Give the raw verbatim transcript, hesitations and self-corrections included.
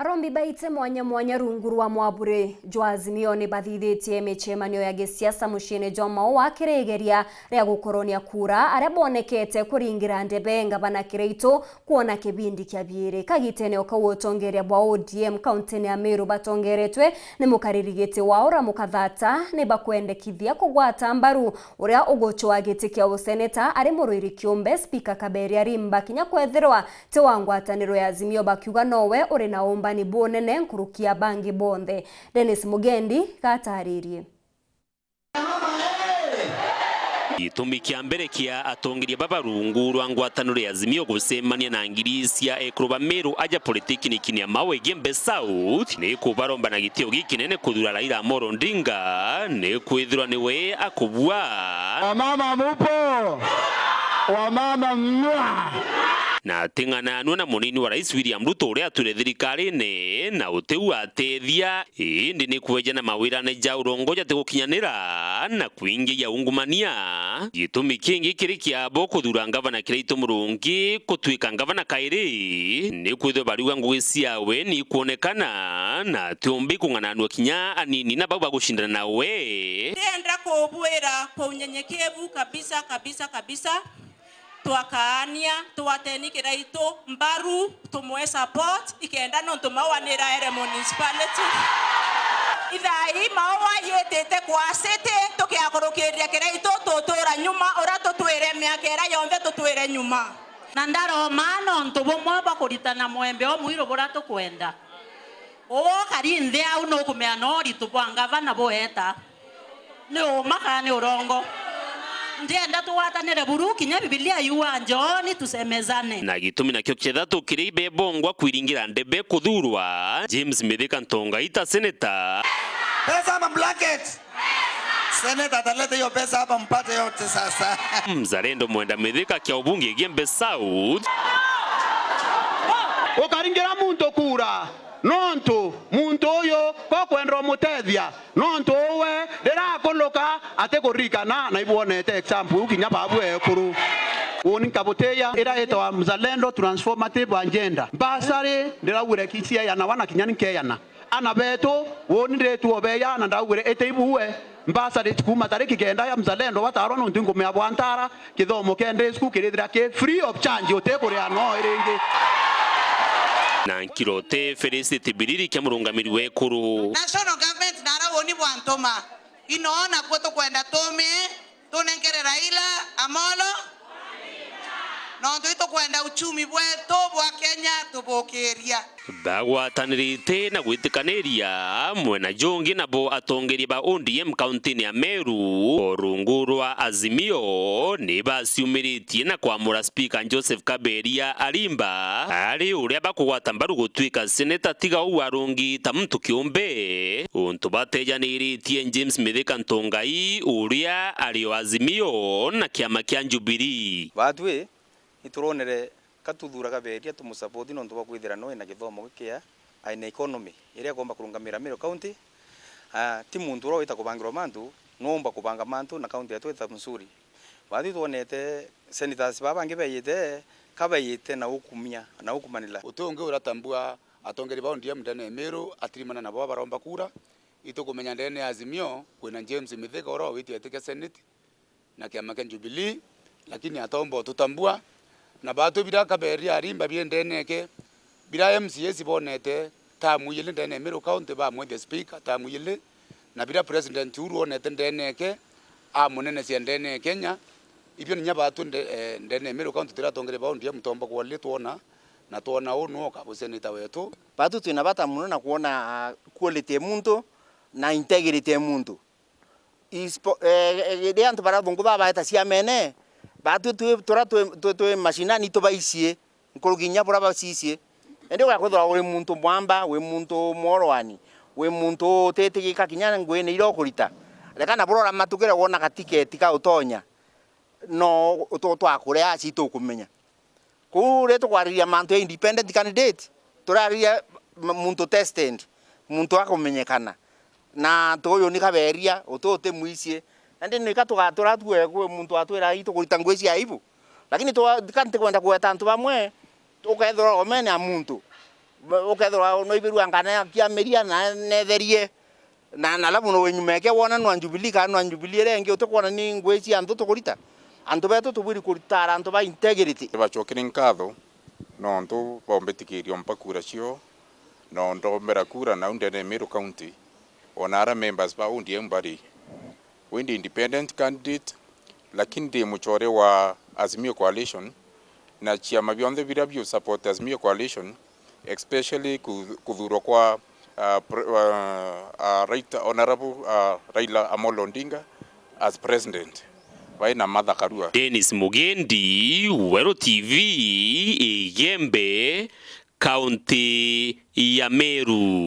Arombi baite mwanya mwanya rungu rwa mwaburi jwa Azimio ni bathithitie micemanio ya gisiasa muciine jwa Maua kiri igeria ria gukoronia kura aria bonekete kuringira ndebe ngavana Kiraitu kwona kibindi kia biiri. Kagitene o kau utongeria bwa O D M kauntine ya Meru batongeretwe ni mukariri giti wao Ramuka Thata ni bakwendekithia kugwata mbaru uria ugucwaa giti kia useneta ari murwiri kiumbe Spika Kaberia Rimba kinya kwethirwa ti wa ngwataniro ya Azimio bakiuga nowe uri na umbani bunene nkuruki ya bangi bonthe. Dennis Mugendi gataririe. Gitumi kia mbere kia atongeria baba rungu rwa ngwataniro ya Azimio gucemania na ngiri cia ekuru ba Meru aja politikiniki ya Maua Igembe South ni kubaromba na gitio gikinene kuthura Raila Amolo Odinga ni kwithirwa niwe akubua. Wamama mupo? Wamama mwa? Na ating'ananua na munini wa rais William Ruto uria atwire thirikarine na utiu atethia, indi ni kweja na mawirane ja urongo jatigukinyanira na kwingi ya ungumania. Gitumi kingi kiri kiabo kuthura ngavana Kiraitu Murungi gutwika ngavana kairi, ni kwithirwa bariuga ngugi ciawe ni ikwonekana na atiumbi kung'ananua kinya anini na bau bagucindana nawe. Ndienda kubwira kwa unyenyekevu kabisa, kabisa, kabisa, twakaania, twateni Kiraitu mbaru, tumwe support, ikenda nontu Maua niraere municipality. Ithaa ii Maua yitite kwa city, tukiakurukiria Kiraitu, tutura nyuma, uria tutwire miaka iria yonthe tutwire nyuma. Na ndaroma nontu bumwe bwa kuritana mwembe umwiru buria tukwenda. Uu ukari nthi au nukumenya no uritu bwa ngavana bueta. Ni uma kana ni urongo? Ndienda tugwatanire buru, kinya Bibilia yuga, "Njooni tusemezane." Na gitumi nakio kiethira tukiri ibebongwa kwiringira ndebe kuthurwa, James Mithika Ntongai ta seneta. Pesa ama blanket? Seneta ataleta hiyo pesa hapa mpate yote sasa. Mzalendo mwenda Mithika kia ubunge Igembe South. Ukaringira muntu kura, nontu muntu uyu kokwenda umutethia, nontu uwe riria akuruka atikuririkana, na ibwonete example iu kinya babu ekuru. Uni nkabutiya iria itawa Mzalendo Transformative Agenda. Mbasari ndiraugire kicieyanawa na kinya ni nkeyana. Ana betu, woni ndiritue beya na ndaugire iti ibuwe, mbasari kuuma tariki kenda ya Mzalendo batarwa nontu nkumea bwa ntara, kithomo kia day school kirithira ki free of charge, utikuria no iringi. Na nkirote Felicity Biriri kia murungamiri wekuru. National government nara woni bwantuma, inoona kwo tukwenda tumie tunenkere Raila Amolo, nontu itukwenda uchumi bwetu bwa Kenya tubukiria. Bagwatanirite na gwitikaniria mwena jungi nabo atongeria ba O D M kauntini ya Meru o rungu rwa Azimio ni baciumiritie na kwamura Spika Joseph Kaberia Arimba ari uria bakugwata mbaru gutwika seneta tiga uu arungi ta muntu kiumbe, untu batejaniritie James Mithika Ntongai uria ari o Azimio na kiama kia Jubilee. Batwi ituronere ka tuthura Kaberia tumusapoti nontu bwa kwithira no ena githomo gikia, aina economy iria akomba kurungamira Meru County. Ah, ti muntu uria wita kubangirwa mantu, no umba kubanga mantu na county yetu ita mzuri. Batwi twonete senators baba bangi beyite, ka beyite na ukumia, na ukumanila. Uti ungi uria tambua atongeria ba O D M ndene ya Meru atirimana nabo baromba kura. Itukumenya ndene ya Azimio kwina James Mithika uria wawiti etikia senate na kiama kia Jubilee, lakini ataumba ututambua. Na batwi bira Kaberia Arimba biri ndene eke, bira M C As bonete tamu ijili ndene ya Meru County, bamwethia speaker tamu ijili, na bira President Uhuru onete ndene eke, amunenecia ndene ya Kenya, ibio ninya batwi nde-, eh, ndene ya Meru County turi atongeria ba O D M tomba kwalili twona, na twona uu nuu ukabu senator wetu. Batwi twina bata muno na kwona, ah, quality ya muntu na integrity ya muntu. Ispo-, eh, eh, riria antu baria athungu baba baeta ciamene, batwi twi, turia twi, twi, twi mashinani tubaicie, nkuruki inya buria bacicie. Indi ugakwithirwa uri muntu mwamba, wi muntu mworoani, wi muntu utitigika kinya nguine iria ukurita. Reka na buria uramatukire wona gatiketi ka utonya, no utu-, twakurea aci tukumenya. Kuu ri tukwariria mantu ya independent candidate, turariria m-, muntu tested, muntu akumenyekana. Na tuyu ni Kaberia, uti uti mwicie. Indi nika tugatura tue kwi muntu atwira itukurita ngui cia aibu. Lakini twa-, tika ntikwenda kugweta antu bamwe, ukethirwa omene a muntu. Ukethirwa noibirua ngana ya kiamiria na netherie, na, na alafu no wenyumeke wona nwa Jubilee kana nwa Jubilee iria ingi, utikwona ni ngui cia antu tukurita? Antu betu tubwiri kuritara antu ba integrity. Bacokere nkatho nontu bombitikirio mpa kura cio, na ndombera kura nau ndene ya Meru County, ona ara members ba O D M bari. Wi ndi independent candidate, lakini ndi mucore wa Azimio Coalition, na ciama bionthe biria biu support Azimio Coalition, especially ku-, kuthurwa kwa, uh, pre-, uh, uh, Right Honorable, uh, Raila Amolo Odinga as president, bai na Martha Karua. Dennis Mugendi, Weru T V, Igembe, kaunti ya Meru.